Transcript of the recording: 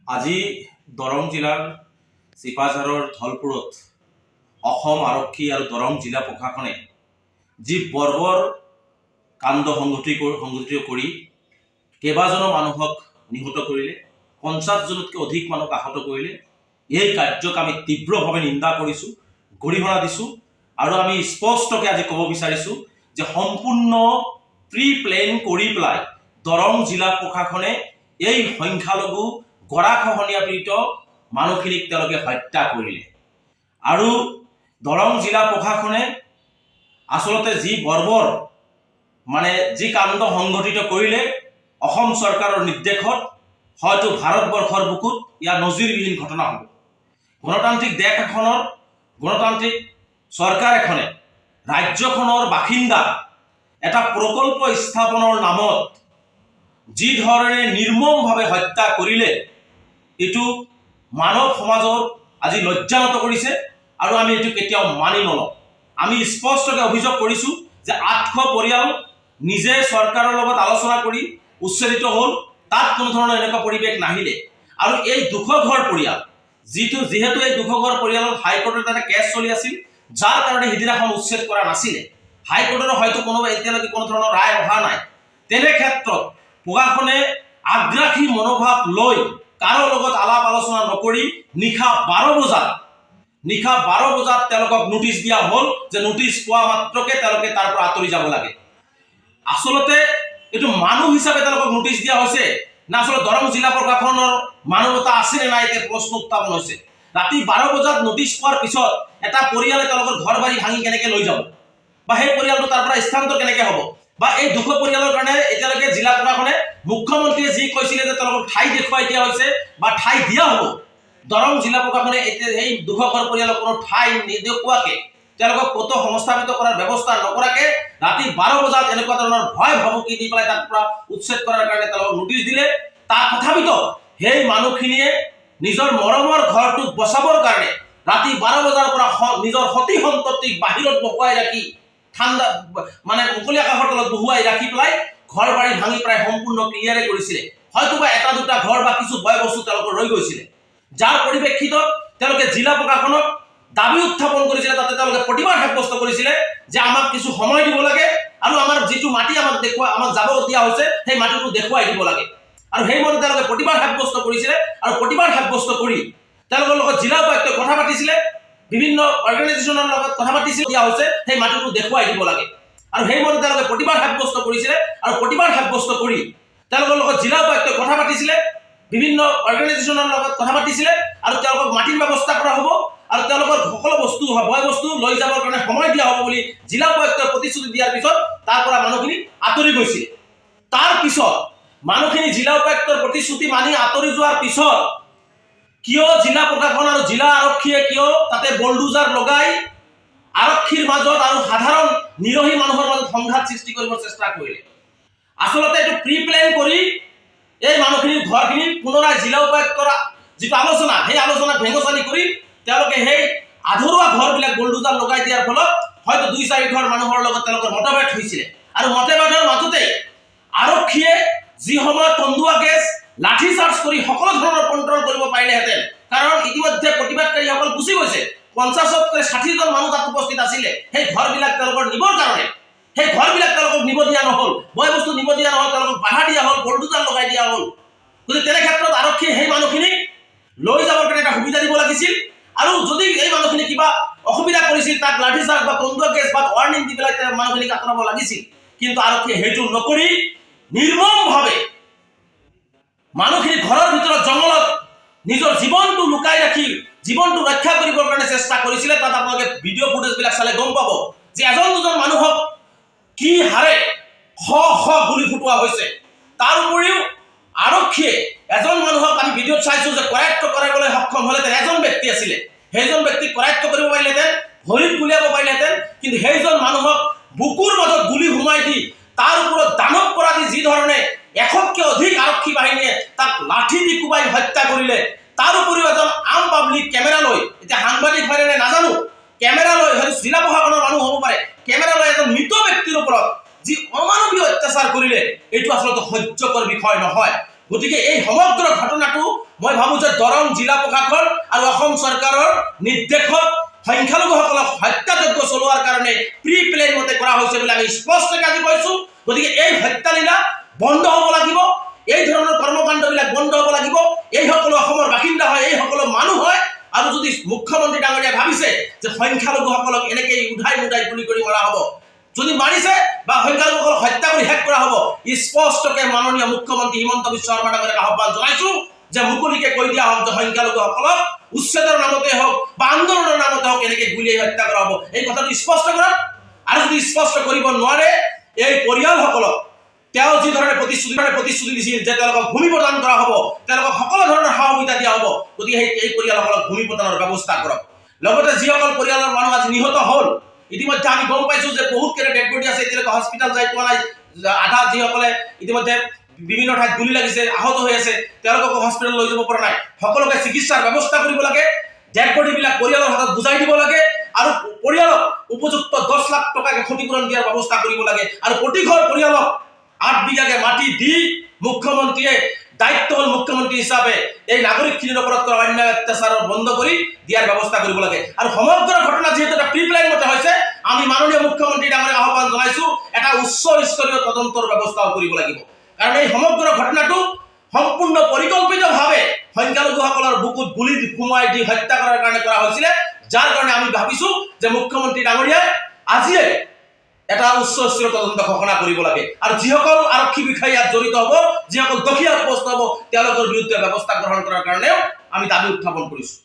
আজি দৰং জিলাৰ ছিপাঝাৰৰ ধলপুৰত অসম আৰক্ষী আৰু দৰং জিলা প্ৰশাসনে যি বৰ্বৰ কাণ্ড সংঘটিত কৰি কেইবাজনো মানুহক নিহত কৰিলে, 50 জনতকৈ অধিক মানুহক আহত কৰিলে, এই কাৰ্যক আমি তীব্ৰভাৱে নিন্দা কৰিছোঁ, গৰিহণা দিছোঁ আৰু আমি স্পষ্টকৈ আজি ক'ব বিচাৰিছোঁ যে সম্পূৰ্ণ প্ৰি প্লেন কৰি পেলাই দৰং জিলা প্ৰশাসনে এই সংখ্যালঘু গৰাখহনীয়া পীড়িত মানুহখিনিক তেওঁলোকে হত্যা কৰিলে। আৰু দৰং জিলা প্ৰশাসনে আচলতে যি বৰ্বৰ মানে যি কাণ্ড সংঘটিত কৰিলে, অসম চৰকাৰৰ নিৰ্দেশত, হয়তো ভাৰতবৰ্ষৰ বুকুত ইয়াৰ নজিৰবিহীন ঘটনা হ'ব। গণতান্ত্ৰিক দেশ এখনৰ গণতান্ত্ৰিক চৰকাৰ এখনে ৰাজ্যখনৰ বাসিন্দা এটা প্ৰকল্প স্থাপনৰ নামত যি ধৰণে নিৰ্মমভাৱে হত্যা কৰিলে, এইটো মানৱ সমাজৰ আজি লজ্জানত কৰিছে আৰু আমি এইটো কেতিয়াও মানি নলওঁ। আমি স্পষ্টকৈ অভিযোগ কৰিছোঁ যে 800 পৰিয়াল নিজে চৰকাৰৰ লগত আলোচনা কৰি উচ্ছেদিত হ'ল, তাত কোনো ধৰণৰ এনেকুৱা পৰিৱেশ নাহিলে। আৰু এই 200 ঘৰ পৰিয়াল যিহেতু এই 200 ঘৰ পৰিয়ালত হাইকোৰ্টত এটা কেছ চলি আছিল, যাৰ কাৰণে সিদিনাখন উচ্ছেদ কৰা নাছিলে। হাইকোৰ্টৰ হয়তো কোনো এতিয়ালৈকে কোনো ধৰণৰ ৰায় অহা নাই। তেনে ক্ষেত্ৰত প্ৰশাসনে আগ্ৰাসী মনোভাৱ লৈ কাৰো লগত আলাপ আলোচনা নকৰি নিশা 12 বজাত তেওঁলোকক নটিচ দিয়া হ'ল যে নটিচ পোৱা মাত্ৰকে তেওঁলোকে তাৰ পৰা আঁতৰি যাব লাগে। আচলতে এইটো মানুহ হিচাপে তেওঁলোকক নটিচ দিয়া হৈছে না আচলতে দৰং জিলা প্ৰশাসনৰ মানৱতা আছে নে নাই, এতিয়া প্ৰশ্ন উত্থাপন হৈছে। ৰাতি 12 বজাত নটিচ পোৱাৰ পিছত এটা পৰিয়ালে তেওঁলোকৰ ঘৰ বাৰী ভাঙি কেনেকৈ লৈ যাব বা সেই পৰিয়ালটো তাৰ পৰা স্থানান্তৰ কেনেকৈ হ'ব? বা এই 200 পৰিয়ালৰ কাৰণে এতিয়ালৈকে জিলা প্ৰশাসনে, মুখ্যমন্ত্ৰীয়ে যি কৈছিলে যে তেওঁলোকক ঠাই দেখুৱাই দিয়া হৈছে বা ঠাই দিয়া হ'ব, দৰং জিলা প্ৰশাসনে এতিয়া সেই 200 ঘৰ পৰিয়ালক কোনো ঠাই নেদেখুৱাকে, তেওঁলোকক ক'তো সংস্থাপিত কৰাৰ ব্যৱস্থা নকৰাকে ৰাতি 12 বজাত এনেকুৱা ধৰণৰ ভয় ভাবুকি দি পেলাই তাৰ পৰা উচ্ছেদ কৰাৰ কাৰণে তেওঁলোকক নটিচ দিলে। তাৰ তথাপিতো সেই মানুহখিনিয়ে নিজৰ মৰমৰ ঘৰটোক বচাবৰ কাৰণে ৰাতি 12 বজাৰ পৰা নিজৰ সতি সন্ততিক বাহিৰত বহুৱাই ৰাখি, ঠাণ্ডা মানে মুকলি আকাশৰ তলত বহুৱাই ৰাখি পেলাই ঘৰ বাৰী ভাঙি প্ৰায় সম্পূৰ্ণ ক্লিয়াৰে কৰিছিলে। হয়তো বা এটা দুটা ঘৰ বা কিছু বয় বস্তু তেওঁলোকৰ ৰৈ গৈছিলে, যাৰ পৰিপ্ৰেক্ষিতত তেওঁলোকে জিলা প্ৰশাসনক দাবী উত্থাপন কৰিছিলে। তাতে তেওঁলোকে প্ৰতিবাদ সাব্যস্ত কৰিছিলে যে আমাক কিছু সময় দিব লাগে আৰু আমাৰ যিটো মাটি আমাক দেখুওৱা, আমাক যাব দিয়া হৈছে, সেই মাটিটো দেখুৱাই দিব লাগে। আৰু সেইমতে তেওঁলোকে প্ৰতিবাদ সাব্যস্ত কৰিছিলে আৰু প্ৰতিবাদ সাব্যস্ত কৰি তেওঁলোকৰ লগত জিলা উপায়ুক্তই কথা পাতিছিলে, বিভিন্ন অৰ্গেনাইজেশ্যনৰ লগত কথা পাতিছিল। দিয়া হৈছে, সেই মাটিটো দেখুৱাই দিব লাগে। আৰু সেইমতে তেওঁলোকে প্ৰতিবাদ সাব্যস্ত কৰিছিলে আৰু প্ৰতিবাদ সাব্যস্ত কৰি তেওঁলোকৰ লগত জিলা উপায়ুক্তই কথা পাতিছিলে, বিভিন্ন অৰ্গেনাইজেশ্যনৰ লগত কথা পাতিছিলে আৰু তেওঁলোকক মাটিৰ ব্যৱস্থা কৰা হ'ব আৰু তেওঁলোকৰ সকলো বস্তু, বয় বস্তু লৈ যাবৰ কাৰণে সময় দিয়া হ'ব বুলি জিলা উপায়ুক্তই প্ৰতিশ্ৰুতি দিয়াৰ পিছত তাৰ পৰা মানুহখিনি আঁতৰি গৈছিল। তাৰ পিছত মানুহখিনি জিলা উপায়ুক্তৰ প্ৰতিশ্ৰুতি মানি আঁতৰি যোৱাৰ পিছত কিয় জিলা প্ৰশাসন আৰু জিলা আৰক্ষীয়ে কিয় তাতে বলডোজাৰ লগাই আৰক্ষীৰ মাজত আৰু সাধাৰণ নিৰহী মানুহৰ মাজত সংঘাত সৃষ্টি কৰিবৰ চেষ্টা কৰিলে? আচলতে এইটো প্ৰি প্লেন কৰি এই মানুহখিনিৰ ঘৰখিনি পুনৰাই জিলা উপায়ুক্তৰ যিটো আলোচনা, সেই আলোচনাক ভেঙুচালি কৰি তেওঁলোকে সেই আধৰুৱা ঘৰবিলাক বলডোজাৰ লগাই দিয়াৰ ফলত হয়তো দুই চাৰি ঘৰ মানুহৰ লগত তেওঁলোকৰ মতভেদ হৈছিলে। আৰু মতভেদৰ মাজতেই আৰক্ষীয়ে যি সময়ত কন্দুৱা গেছ, লাঠি চাৰ্জ কৰি সকলো ধৰণৰ কণ্ট্ৰল কৰিব পাৰিলেহেঁতেন, কাৰণ ইতিমধ্যে প্ৰতিবাদকাৰীসকল গুচি গৈছে। 50তকৈ 60জন মানুহ তাত উপস্থিত আছিলে। সেই ঘৰবিলাক তেওঁলোকৰ নিবৰ কাৰণে, সেই ঘৰবিলাক তেওঁলোকক নিব দিয়া নহ'ল, বয় বস্তু নিব দিয়া নহ'ল, তেওঁলোকক বাধা দিয়া হ'ল, বলডোজাৰ লগাই দিয়া হ'ল। গতিকে তেনে ক্ষেত্ৰত আৰক্ষীয়ে সেই মানুহখিনিক লৈ যাবৰ কাৰণে এটা সুবিধা দিব লাগিছিল। আৰু যদি এই মানুহখিনি কিবা অসুবিধা কৰিছিল, তাক লাঠি চাৰ্জ বা কন্দুৱা গেছ বা ৱাৰ্ণিং দি পেলাই তেওঁ মানুহখিনিক আঁতৰাব লাগিছিল। কিন্তু আৰক্ষীয়ে সেইটো নকৰি নিৰ্মমভাৱে মানুহখিনি ঘৰৰ ভিতৰত জংঘলত নিজৰ জীৱনটো লুকাই ৰাখি জীৱনটো ৰক্ষা কৰিবৰ কাৰণে চেষ্টা কৰিছিলে। তাত আপোনালোকে ভিডিঅ' ফুটেজবিলাক চালে গম পাব যে এজন দুজন মানুহক কি হাৰে শ শ গুলি ফুটোৱা হৈছে। তাৰ উপৰিও আৰক্ষীয়ে এজন মানুহক আমি ভিডিঅ'ত চাইছোঁ যে কৰায়ত্ব কৰাবলৈ সক্ষম হ'লহেঁতেন। এজন ব্যক্তি আছিলে, সেইজন ব্যক্তিক কৰায়ত্ব কৰিব পাৰিলেহেঁতেন, ভৰিত গুলিয়াব পাৰিলেহেঁতেন। কিন্তু সেইজন মানুহক বুকুৰ মাজত গুলি সোমাই দি তাৰ ওপৰত দানৱ পৰা দি যি ধৰণে 100তকৈ অধিক আৰক্ষী বাহিনীয়ে তাক লাঠি দি কোবাই হত্যা কৰিলে। তাৰ উপৰিও এজন আম পাব্লিক কেমেৰা লৈ, এতিয়া সাংবাদিক হয়নে নাই নাজানো, কেমেৰা লৈ, হয়তো জিলা প্ৰশাসনৰ মানুহ হ'ব পাৰে, কেমেৰা লৈ এজন মৃত ব্যক্তিৰ ওপৰত যি অমানৱীয় অত্যাচাৰ কৰিলে, এইটো আচলতে সহ্যকৰ বিষয় নহয়। গতিকে এই সমগ্ৰ ঘটনাটো মই ভাবোঁ যে দৰং জিলা প্ৰশাসন আৰু অসম চৰকাৰৰ নিৰ্দেশত সংখ্যালঘুসকলক হত্যাযজ্ঞ চলোৱাৰ কাৰণে প্ৰি প্লেন মতে কৰা হৈছে বুলি আমি স্পষ্টকৈ আজি কৈছোঁ। গতিকে এই হত্যালীলা বন্ধ হ'ব লাগিব, এই ধৰণৰ কৰ্মকাণ্ডবিলাক বন্ধ হ'ব লাগিব। এইসকলো অসমৰ বাসিন্দা হয়, এইসকলো মানুহ হয়। আৰু যদি মুখ্যমন্ত্ৰী ডাঙৰীয়াই ভাবিছে যে সংখ্যালঘুসকলক এনেকেই উধাই মুধাই গুলি কৰি মৰা হ'ব, যদি মাৰিছে বা সংখ্যালঘুসকলক হত্যা কৰি শেষ কৰা হ'ব, স্পষ্টকে মাননীয় মুখ্যমন্ত্ৰী হিমন্ত বিশ্ব শৰ্মা ডাঙৰীয়াক আহ্বান জনাইছো যে মুকলিকে কৈ দিয়া হওক যে সংখ্যালঘুসকলক উচ্ছেদৰ নামতে হওক বা আন্দোলনৰ নামতে হওক, এনেকে গুলিয়াই হত্যা কৰা হ'ব। এই কথাটো স্পষ্ট কৰক। আৰু যদি স্পষ্ট কৰিব নোৱাৰে, এই পৰিয়ালসকলক তেওঁ যি ধৰণে প্ৰতিশ্ৰুতি প্ৰতিশ্ৰুতি দিছিল যে তেওঁলোকক ভূমি প্ৰদান কৰা হ'ব, তেওঁলোকক সকলো ধৰণৰ সা সুবিধা দিয়া হ'ব, গতিকে এই পৰিয়ালসকলক ভূমি প্ৰদানৰ ব্যৱস্থা কৰক। লগতে যিসকল পৰিয়ালৰ মানুহ আজি নিহত হ'ল, ইতিমধ্যে আমি গম পাইছোঁ যে বহুত কেইটা ডেড বডি আছে, এতিয়ালৈকে হস্পিটেল যাই পোৱা নাই। আধা যিসকলে ইতিমধ্যে বিভিন্ন ঠাইত গুলি লাগিছে, আহত হৈ আছে, তেওঁলোককো হস্পিটেল লৈ যাব পৰা নাই। সকলোকে চিকিৎসাৰ ব্যৱস্থা কৰিব লাগে, ডেড বডিবিলাক পৰিয়ালৰ হাতত বুজাই দিব লাগে আৰু পৰিয়ালক উপযুক্ত 10 লাখ টকাকে ক্ষতিপূৰণ দিয়াৰ ব্যৱস্থা কৰিব লাগে। আৰু প্ৰতিঘৰ পৰিয়ালক 8 বিঘাকে মাটি দি মুখ্যমন্ত্ৰীয়ে দায়িত্ব হ'ল মুখ্যমন্ত্ৰী হিচাপে এই নাগৰিকখিনিৰ ওপৰত কৰা অন্যায় অত্যাচাৰ বন্ধ কৰি দিয়াৰ ব্যৱস্থা কৰিব লাগে। আৰু সমগ্ৰ ঘটনা যিহেতু এটা প্ৰি প্লেন মতে হৈছে, আমি মাননীয় মুখ্যমন্ত্ৰী ডাঙৰীয়াক আহ্বান জনাইছো, এটা উচ্চ স্তৰীয় তদন্তৰ ব্যৱস্থাও কৰিব লাগিব। কাৰণ এই সমগ্ৰ ঘটনাটো সম্পূৰ্ণ পৰিকল্পিতভাৱে সংখ্যালঘুসকলৰ বুকুত গুলি সোমোৱাই দি হত্যা কৰাৰ কাৰণে কৰা হৈছিলে। যাৰ কাৰণে আমি ভাবিছো যে মুখ্যমন্ত্ৰী ডাঙৰীয়াই আজিয়ে এটা উচ্চ স্তৰীয় তদন্ত ঘোষণা কৰিব লাগে আৰু যিসকল আৰক্ষী বিষয়া ইয়াত জড়িত হ'ব, যিসকল দোষী সাব্যস্ত হ'ব, তেওঁলোকৰ বিৰুদ্ধে ব্যৱস্থা গ্ৰহণ কৰাৰ কাৰণেও আমি দাবী উত্থাপন কৰিছো।